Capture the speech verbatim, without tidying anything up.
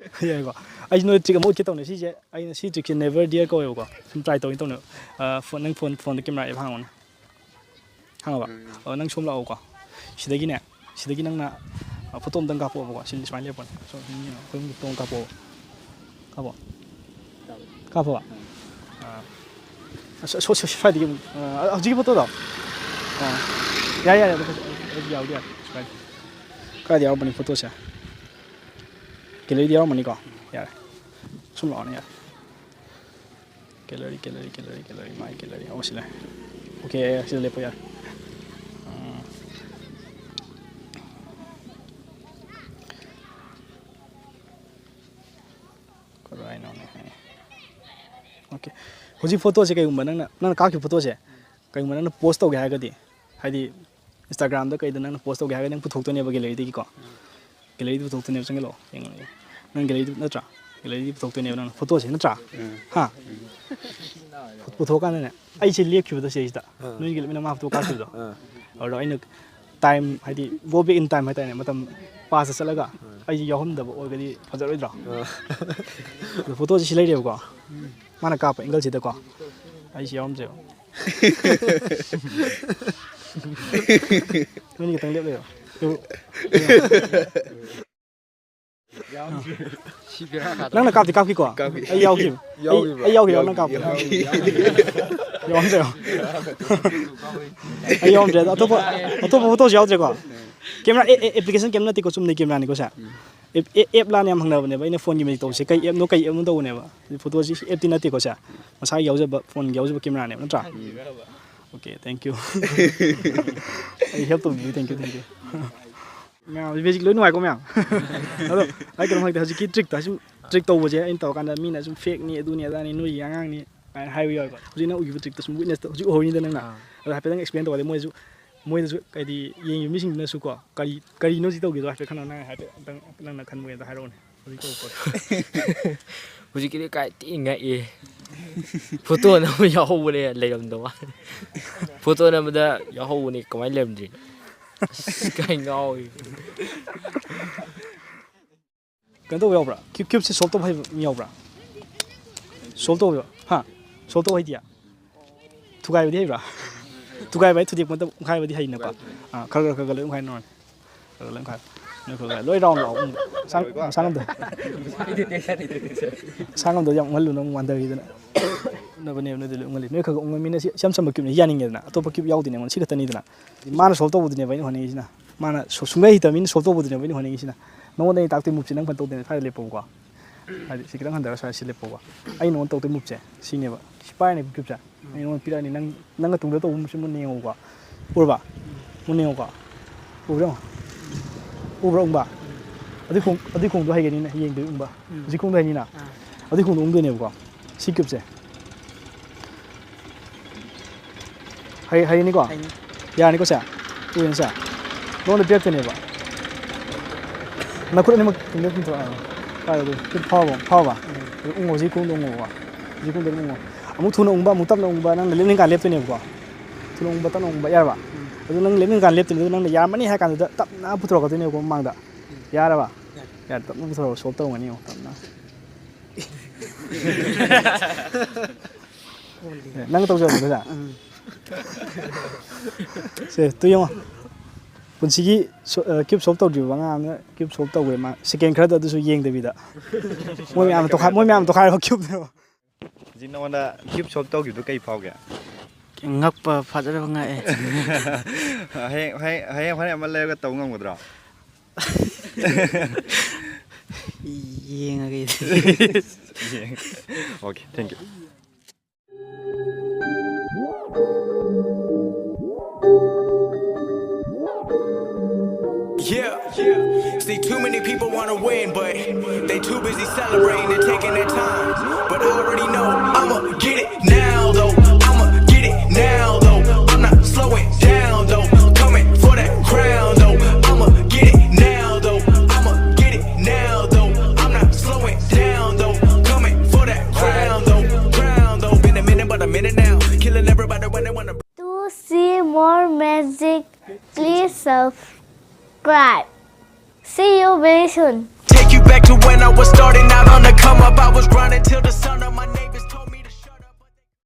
ꯌꯥꯏꯀꯣ? ꯑꯩꯁꯦ ꯅꯣꯏ ꯇ꯭ꯔꯤꯛ ꯑꯃ ꯎꯠꯀꯦ ꯇꯧꯅꯦ꯫ ꯁꯤꯁꯦ, ꯑꯩꯅ ꯁꯤ ꯇ꯭ꯔꯤꯛꯁꯦ Never Dare ꯀꯧꯋꯦꯕꯀꯣ꯫ ꯁꯨꯝ ꯇ꯭ꯔꯥꯏ ꯇꯧꯒꯦ ꯇꯧꯅꯦꯕ꯫ ꯑ, ꯐꯣꯟ, ꯅꯪ ꯐꯣꯟ, ꯐꯣꯟꯗ ꯀꯦꯃꯦꯔꯥ ꯑꯦꯞ ꯍꯥꯡꯉꯣꯅꯦ꯫ ꯍꯥꯡꯉꯕ? ꯎꯝ꯫ ꯑꯣ, ꯅꯪ ꯁꯣꯝ ꯂꯥꯛꯑꯣꯀꯣ꯫ ꯁꯤꯗꯒꯤꯅꯦ, ꯁꯤꯗꯒꯤ ꯅꯪꯅ, ꯑ, ꯐꯣꯇꯣ ꯑꯝꯇꯪ ꯀꯥꯞꯄꯛꯑꯣꯕꯀꯣ꯫ ꯁꯤ ꯁꯨꯃꯥꯏꯅ ꯂꯦꯞꯄꯣꯅꯦ꯫ ꯁꯣꯝ ꯃꯤ ꯑꯩꯈꯣꯏ ꯑꯍꯨꯝꯒꯤ ꯐꯣꯇꯣ ꯑꯃ ꯀꯥꯞꯄꯛꯑꯣ꯫ ꯀꯥꯞꯄꯣ꯫ ꯀꯥꯞꯄꯣꯕ? ꯑꯥ꯫ ꯑꯁ, ꯁꯣ-, ꯁꯣ-, ꯁ꯭ꯋꯥꯏꯗꯒꯤ ꯑꯃꯨꯛ, ꯑ, ꯍꯧꯖꯤꯛꯀꯤ ꯐꯣꯇꯣꯗꯣ? ꯑꯥ꯫ ꯌꯥꯔꯦ, ꯌꯥꯔꯦ, ꯑꯗꯨ ꯐꯖ-, ꯑꯗꯨ ꯌꯥꯎꯗꯤ ꯌꯥꯔꯦ꯫ ꯁ꯭ꯋꯥꯏꯗ꯫ ꯀꯥꯏꯗ ꯌꯥꯎꯔꯝꯕꯅꯤ ꯐꯣꯇꯣꯁꯦ? ꯒꯦꯂꯔꯤꯗ ꯌꯥꯎꯔꯝꯃꯅꯤꯀꯣ? ꯌꯥꯔꯦ꯫ ꯁꯨꯝ ꯂꯥꯛꯑꯣꯅꯦ, ꯌꯥꯔꯦ꯫ Gallery, gallery, gallery, gallery, my gallery꯫ ꯑꯣ, ꯁꯤ ꯂꯩ꯫ ꯑꯣꯀꯦ, ꯁꯤꯗ ꯂꯦꯞꯄ ꯌꯥꯔꯦ꯫ ꯎꯝ꯫ ꯀꯗꯥꯏꯅꯣꯅꯦ? ꯑꯣꯀꯦ꯫ ꯍꯧꯖꯤꯛ ꯐꯣꯇꯣꯁꯦ ꯀꯩꯒꯨꯝꯕ ꯅꯪꯅ, ꯅꯪꯅ ꯀꯥꯞꯈꯤꯕ ꯐꯣꯇꯣꯁꯦ ꯀꯩꯒꯨꯝꯕ ꯅꯪꯅ ꯄꯣꯁ ꯇꯧꯒꯦ ꯍꯥꯏꯔꯒꯗꯤ, ꯍꯥꯏꯗꯤ Instagram-ꯗ ꯀꯩꯗ ꯅꯪꯅ ꯄꯣꯁ ꯇꯧꯒꯦ ꯍꯥꯏꯔꯒꯗꯤ ꯅꯪ ꯄꯨꯊꯣꯛꯇꯣꯏꯅꯦꯕ ꯒꯦꯂꯔꯤꯗꯒꯤꯀꯣ꯫ ꯒꯦꯂꯔꯤꯗ ꯄꯨꯊꯣꯛꯇꯣꯏꯅꯦꯕ, ꯆꯪꯁꯤꯜꯂꯛꯑꯣ, ꯌꯦꯡꯉꯣ, ꯌꯦꯡꯉꯣ꯫ ꯅꯪ ꯒꯦꯂꯔꯤꯗ ꯅꯠꯇ꯭ꯔꯥ? ꯒꯦꯂꯔꯤꯗ ꯄꯨꯊꯣꯛꯇꯣꯏꯅꯦꯕ ꯅꯪꯅ ꯐꯣꯇꯣꯁꯦ, ꯅꯠꯇ꯭ꯔꯥ? ꯎꯝ꯫ ꯍꯥ? ꯎꯝ꯫ ꯄꯨꯊꯣꯛꯑꯀꯥꯟꯗꯅꯦ, ꯑꯩꯁꯦ ꯂꯦꯞꯈꯤꯕꯗꯣ ꯁꯤꯗꯩꯁꯤꯗ, ꯑꯥ꯫ ꯅꯣꯏꯒꯤ ꯂꯦꯞꯃꯤꯟꯅ ꯃꯥ ꯐꯣꯇꯣ ꯀꯥꯞꯈꯤꯕꯗꯣ꯫ ꯑꯥ꯫ ꯑꯗꯨꯗ ꯑꯩꯅ time, ꯍꯥꯏꯗꯤ go back in time ꯍꯥꯏꯇꯥꯔꯦꯅꯦ, ꯃꯇꯝ past ꯆꯠꯂꯒ ꯑꯥ꯫ ꯑꯩꯁꯦ ꯌꯥꯎꯔꯝꯗꯕ ꯑꯣꯏꯔꯒꯗꯤ ꯐꯖꯔꯣꯏꯗ꯭ꯔꯣ? ꯑꯥ꯫ ꯑꯗꯣ ꯐꯣꯇꯣꯁꯦ ꯁꯤ ꯂꯩꯔꯦꯕꯀꯣ, ꯃꯥꯅ ꯀꯥꯞꯄ angle-ꯁꯤꯗꯀꯣ, ꯑꯩꯁꯦ ꯌꯥꯎꯔꯝꯗ꯭ꯔꯦꯕ꯫ ꯅꯣꯏꯅꯤ ꯈꯤꯇꯪ ꯂꯦꯞ ꯂꯩꯔꯣ꯫ ꯁꯤ ꯕꯦꯔꯥ ꯀꯥꯗ꯭ꯔꯣ? ꯅꯪꯅ ꯀꯥꯞꯇꯤ ꯀꯥꯞꯈꯤꯀꯣ? ꯀꯥꯞꯈꯤ꯫ ꯑꯩ ꯌꯥꯎꯈꯤꯕ꯫ ꯌꯥꯎꯈꯤꯕ꯭ꯔꯣ? ꯑꯩ ꯌꯥꯎꯈꯤꯕ, ꯅꯪ ꯀꯥꯞꯄ꯫ ꯌꯥꯎꯈꯤ꯫ ꯌꯥꯎꯔꯝꯗ꯭ꯔꯦꯕ꯫ ꯑꯩ ꯌꯥꯎꯔꯝꯗ꯭ꯔꯦ꯫ ꯑꯗꯣ ꯑꯇꯣꯞꯄ, ꯑꯇꯣꯞꯄ ꯐꯣꯇꯣꯁꯨ ꯌꯥꯎꯗ꯭ꯔꯦꯀꯣ? ꯀꯦꯃꯦꯔꯥ, ꯑꯦ, ꯑꯦ, application ꯀꯩꯝ ꯅꯠꯇꯦꯀꯣ, ꯆꯨꯝꯅꯩ ꯀꯦꯃꯦꯔꯥꯅꯤꯀꯣ ꯁꯦ? ꯎꯝ꯫ ꯑꯦꯞ, ꯑꯦ, ꯑꯦꯞ ꯂꯥꯅ ꯌꯥꯝ ꯍꯪꯅꯕꯅꯦꯕ, ꯑꯩꯅ ꯐꯣꯟꯒꯤ ꯃꯤꯡ ꯇꯧꯕꯁꯦ, ꯀꯩ ꯑꯦꯞꯅꯣ, ꯀꯩ ꯑꯦꯞꯅꯣ ꯇꯧꯕꯅꯦꯕ꯫ ꯐꯣꯇꯣꯁꯤ ꯑꯦꯞꯇꯤ ꯅꯠꯇꯦꯀꯣ ꯁꯦ? ꯃꯁꯥꯒꯤ ꯌꯥꯎꯖꯕ, ꯐꯣꯟꯒꯤ ꯌꯥꯎꯖꯕ ꯀꯦꯃꯦꯔꯥꯅꯦꯕ, ꯅꯠꯇ꯭ꯔꯥ? ꯎꯝ꯫ Okay, thank you꯫ ꯑꯩ help ꯇꯧꯕꯤꯕꯒꯤ thank you, thank you꯫ ꯃꯌꯥꯝ, magic ꯂꯣꯏ ꯅꯨꯡꯉꯥꯏꯀꯣ ꯃꯌꯥꯝ? ꯑꯗꯣ ꯑꯩ ꯀꯩꯅꯣꯝ ꯍꯪꯒꯦ, ꯍꯧꯖꯤꯛꯀꯤ trick-ꯇꯣ ꯁꯨꯝ, trick ꯇꯧꯕꯁꯦ ꯑꯩꯅ ꯇꯧꯔꯀꯥꯟꯗ ꯃꯤꯅ ꯁꯨꯝ fake-ꯅꯤ, ꯑꯗꯨꯅꯤ ꯑꯗꯥꯅꯤ, ꯅꯣꯏꯒꯤ ꯑꯉꯥꯡꯅꯤ ꯀꯥꯏꯅ ꯍꯥꯏꯕ ꯌꯥꯎꯋꯦꯀꯣ꯫ ꯍꯧꯖꯤꯛ ꯅꯪ ꯎꯈꯤꯕ trick-ꯇꯣ ꯁꯨꯝ witness-ꯇꯣ ꯍꯧꯖꯤꯛ ꯎꯍꯧꯔꯤꯅꯤꯗ ꯅꯪꯅ꯫ ꯑꯥ꯫ ꯑꯗꯣ ꯍꯥꯏꯐꯦꯠꯇꯪ explain ꯇꯧꯔꯗꯤ ꯃꯣꯏꯁꯨ, ꯃꯣꯏꯗꯁꯨ ꯍꯥꯏꯗꯤ ꯌꯦꯡꯉꯤꯕ ꯃꯤꯁꯤꯡꯗꯨꯅꯁꯨꯀꯣ ꯀꯔꯤ, ꯀꯔꯤꯅꯣ ꯁꯤ ꯇꯧꯈꯤꯗꯣ ꯍꯥꯏꯐꯦꯠ ꯈꯟꯅ ꯅꯪ ꯍꯥꯏꯐꯦꯠ ꯑꯝꯇꯪ ꯅꯪꯅ ꯈꯟꯕ ꯑꯝꯇ ꯍꯥꯏꯔꯛꯑꯣꯅꯦ꯫ ꯍꯧꯖꯤꯛ ꯇꯧꯕ ꯄꯣꯠꯇꯣ꯫ ꯍꯧꯖꯤꯛꯀꯤꯗꯤ ꯀꯥꯏ ꯊꯤ ꯉꯛꯑꯦ꯫ ꯐꯣꯇꯣ ꯅꯝꯕ ꯌꯥꯎꯍꯧꯕꯅꯦ, ꯂꯩꯔꯝꯗꯕ ꯋꯥꯅꯤ꯫ ꯐꯣꯇꯣ ꯅꯝꯕꯗ ꯌꯥꯎꯍꯧꯕꯅꯦ, ꯀꯃꯥꯏꯅ ꯂꯩꯔꯝꯗ꯭ꯔꯤꯅꯣ? ꯑꯁ, ꯀꯥꯏ ꯉꯥꯎꯋꯤ꯫ ꯀꯩꯅꯣ ꯇꯧꯕ ꯌꯥꯎꯕ꯭ꯔꯥ? ꯀ꯭ꯌꯨꯕ ꯀ꯭ꯌꯨꯕꯁꯦ ꯁꯣꯜꯕ ꯇꯧꯕ ꯍꯩꯕ ꯃꯤ ꯌꯥꯎꯕ꯭ꯔꯥ? ꯁꯣꯜꯕ ꯇꯧꯕ ꯍꯩꯕ, ꯍꯥ? ꯁꯣꯜꯕ ꯇꯧꯕ ꯍꯩꯇꯤꯌꯥ? ꯊꯨꯒꯥꯏꯕꯗꯤ ꯍꯩꯕ꯭ꯔꯥ? ꯊꯨꯒꯥꯏꯕ ꯍꯥꯏ ꯊꯨꯗꯦꯛꯄ ꯅꯠꯇꯕ ꯎꯪꯈꯥꯏꯕꯗꯤ ꯍꯩꯅꯀꯣ? ꯑꯥ, ꯈꯔ ꯈꯔ ꯈꯔ ꯈꯔ ꯂꯣꯏ ꯎꯪꯈꯥꯏ ꯅꯧꯔꯅꯤ꯫ ꯈꯔ ꯈꯔ ꯂꯣꯏ ꯎꯪꯈꯥꯏ꯫ ꯅꯣꯏ ꯈꯔ ꯈꯔ ꯂꯣꯏ ꯔꯥꯎꯟ ꯂꯥꯎ ꯎꯪꯕ꯫ ꯁꯥꯡ-, ꯁꯥꯡꯉꯝꯗꯣ꯫ ꯁꯥꯡꯉꯝꯗꯣ ꯌꯥꯝ ꯎꯪꯍꯜꯂꯨꯅꯨ ꯑꯃꯨꯛ ꯋꯥꯟꯊꯈꯤꯗꯅ꯫ ꯎꯅꯕꯅꯦꯕ ꯅꯣꯏꯗ ꯂꯣꯏ ꯎꯪꯍꯜꯂꯤ꯫ ꯅꯣꯏ ꯈꯔ ꯈꯔ ꯎꯪꯕ ꯃꯤꯅ ꯁꯤ ꯏꯆꯝ ꯆꯝꯕ ꯀ꯭ꯌꯨꯕꯅꯤ ꯌꯥꯅꯤꯡꯉꯦꯗꯅ꯫ ꯑꯇꯣꯞꯄ ꯀ꯭ꯌꯨꯕ ꯌꯥꯎꯗꯦꯅꯦ ꯑꯩꯉꯣꯟꯗ꯫ ꯁꯤ ꯈꯛꯇꯅꯤꯗꯅ꯫ ꯃꯥꯅ ꯁꯣꯜꯕ ꯇꯧꯕꯗꯨꯅꯦꯕ ꯑꯩꯅ ꯍꯣꯠꯅꯤꯡꯉꯤꯁꯤꯅ꯫ ꯃꯥꯅ ꯁꯣ-, ꯁꯨꯡꯍꯩ ꯍꯩꯇꯕ ꯃꯤꯅ ꯁꯣꯜꯕ ꯇꯧꯕꯗꯨꯅꯦꯕ ꯑꯩꯅ ꯍꯣꯠꯅꯤꯡꯉꯤꯁꯤꯅ꯫ ꯅꯉꯣꯟꯗ ꯑꯩꯅ ꯇꯥꯛꯇꯣꯏ ꯃꯨꯞꯁꯦ ꯅꯪ ꯐꯅ ꯇꯧꯗꯣꯏꯅꯦ ꯁ꯭ꯋꯥꯏꯗ ꯂꯦꯞꯄꯣꯕꯀꯣ꯫ ꯍꯥꯏꯗꯤ ꯁꯤ ꯈꯤꯇꯪ ꯍꯟꯊꯔꯒ ꯁ꯭ꯋꯥꯏꯗ ꯁꯤ ꯂꯦꯞꯄꯣꯕ꯫ ꯑꯩ ꯅꯉꯣꯟꯗ ꯇꯧꯗꯣꯏ ꯃꯨꯞꯁꯦ ꯁꯤꯅꯦꯕ꯫ ꯁꯤ ꯄꯥꯏꯔꯅꯦꯕ ꯀ꯭ꯌꯨꯕꯁꯦ꯫ ꯑꯩ ꯅꯉꯣꯟꯗ ꯄꯤꯔꯛꯑꯅꯤ꯫ ꯅꯪ, ꯅꯪꯒ ꯇꯨꯡꯗ ꯇꯧꯕ ꯃꯨꯞꯁꯦ ꯃꯨꯟꯅ ꯌꯦꯡꯉꯣꯕꯀꯣ꯫ ꯎꯔꯕ? ꯃꯨꯟꯅ ꯌꯦꯡꯉꯣꯀꯣ꯫ ꯎꯕ꯭ꯔꯥ ꯌꯦꯡꯉꯣ꯫ ꯎꯕ꯭ꯔꯥ ꯎꯪꯕ? ꯑꯗꯨꯏ ꯈꯣꯡ-, ꯑꯗꯨꯏ ꯈꯣꯡꯗꯣ ꯍꯩꯒꯅꯤꯅ ꯌꯦꯡꯗꯣꯏ ꯎꯪꯕ꯫ ꯎꯝ꯫ ꯍꯧꯖꯤꯛ ꯈꯣꯡꯗꯣ ꯍꯩꯅꯤꯅ? ꯑꯥ꯫ ꯑꯗꯨꯏ ꯈꯣꯡꯗꯣ ꯎꯪꯗꯣꯏꯅꯦꯕꯀꯣ꯫ ꯁꯤ ꯀ꯭ꯌꯨꯕꯁꯦ꯫ ꯍꯩ-, ꯍꯩꯅꯤꯀꯣ? ꯍꯩꯅꯤ꯫ ꯌꯥꯔꯅꯤꯀꯣ ꯁꯦ? ꯎꯔꯦꯅ ꯁꯦ? ꯅꯉꯣꯟꯗ ꯄꯤꯔꯛꯇꯣꯏꯅꯦꯕ꯫ ꯅꯈꯨꯠ ꯑꯅꯤꯃꯛ ꯇꯨꯡꯗ ꯄꯨꯊꯣꯔꯛꯑꯣ꯫ ꯄꯥꯏꯌꯣ ꯑꯗꯨ꯫ ꯈꯨꯠ ꯐꯥꯎꯕ, ꯐꯥꯎꯕ? ꯎꯝ꯫ ꯑꯗꯨ ꯎꯪꯉꯣ, ꯍꯧꯖꯤꯛ ꯈꯣꯡꯗ ꯎꯪꯉꯣꯕ꯫ ꯍꯧꯖꯤꯛ ꯈꯣꯡꯗ ꯑꯗꯨꯝ ꯎꯪꯉꯣ꯫ ꯑꯃꯨꯛ ꯊꯨꯅ ꯎꯪꯕ, ꯑꯃꯨꯛ ꯇꯞꯅ ꯎꯪꯕ, ꯅꯪꯅ ꯂꯦꯞꯅꯤꯡꯀꯥꯟ ꯂꯦꯞꯇꯣꯏꯅꯦꯕꯀꯣ꯫ ꯊꯨꯅ ꯎꯪꯕ, ꯇꯞꯅ ꯎꯪꯕ, ꯌꯥꯔꯕ? ꯎꯝ꯫ ꯑꯗꯨ ꯅꯪ ꯂꯦꯞꯅꯤꯡꯀꯥꯟ ꯂꯦꯞꯇꯣꯏꯅꯦ, ꯑꯗꯨ ꯅꯪꯅ ꯌꯥꯔꯝꯃꯅꯤ ꯍꯥꯏ ꯀꯥꯟꯗꯨꯗ ꯇꯞꯅ ꯄꯨꯊꯣꯔꯛꯀꯗꯣꯏꯅꯦꯕꯀꯣ ꯃꯃꯥꯡꯗ꯫ ꯎꯝ꯫ ꯌꯥꯔꯕ? ꯌꯥꯔꯦ꯫ ꯌꯥꯔꯦ, ꯇꯞꯅ ꯄꯨꯊꯣꯔꯛꯑꯣ, ꯁꯣꯜꯕ ꯇꯧꯔꯝꯒꯅꯤ ꯌꯦꯡꯉꯣ, ꯇꯞꯅ꯫ ꯑꯦ, ꯅꯪ ꯇꯧꯖꯔꯣ ꯑꯗꯨꯗ꯫ ꯎꯝ꯫ ꯁꯦ, ꯇꯨ ꯌꯦꯡꯉꯣ꯫ ꯄꯨꯟꯁꯤꯒꯤ ꯁꯣ-, ꯑ, ꯀ꯭ꯌꯨꯕ ꯁꯣꯜꯕ ꯇꯧꯗ꯭ꯔꯤꯕ ꯑꯉꯥꯡ ꯑꯃꯅ ꯀ꯭ꯌꯨꯕ ꯁꯣꯜꯕ ꯇꯧꯈ꯭ꯔꯦ ꯃꯥ꯫ ꯁꯦꯀꯦꯟ ꯈꯔꯗ ꯑꯗꯨꯁꯨ ꯌꯦꯡꯗꯕꯤꯗ꯫ ꯃꯣꯏ ꯃꯌꯥꯝ ꯇꯣꯈꯥꯏ-, ꯃꯣꯏ ꯃꯌꯥꯝ ꯇꯣꯈꯥꯏꯔꯕ ꯀ꯭ꯌꯨꯕꯅꯦꯕ꯫ ꯍꯧꯖꯤꯛ ꯅꯉꯣꯟꯗ ꯀ꯭ꯌꯨꯕ ꯁꯣꯜꯕ ꯇꯧꯈꯤꯕꯗꯣ ꯀꯩ ꯐꯥꯎꯒꯦ? ꯉꯛꯄ ꯐꯖꯅ ꯉꯛꯑꯦ꯫ ꯍꯌꯦꯡ, ꯍꯌꯦꯡ, ꯍꯌꯦꯡ ꯍꯣꯔꯦꯟ ꯑꯃ ꯂꯩꯔꯒ ꯇꯧ ꯉꯝꯒꯗ꯭ꯔꯣ? ꯌꯦꯡꯉꯒꯦ꯫ ꯌꯦꯡ-, okay, thank you. Yeah. See, too many people wanna win, but they too busy celebrating and taking their time. But I already know I'ma get it now, though. I'ma get it now, though. I'm not slowing down, though. Coming for that crown, though. I'ma get it now, though. I'ma get it now, though. I'm not slowing down, though. Coming for that crown, though. Crown, though. Been a minute, but a minute now. Killing everybody when they wanna. To see more magic, please subscribe. See you very soon. Take you back to when I was starting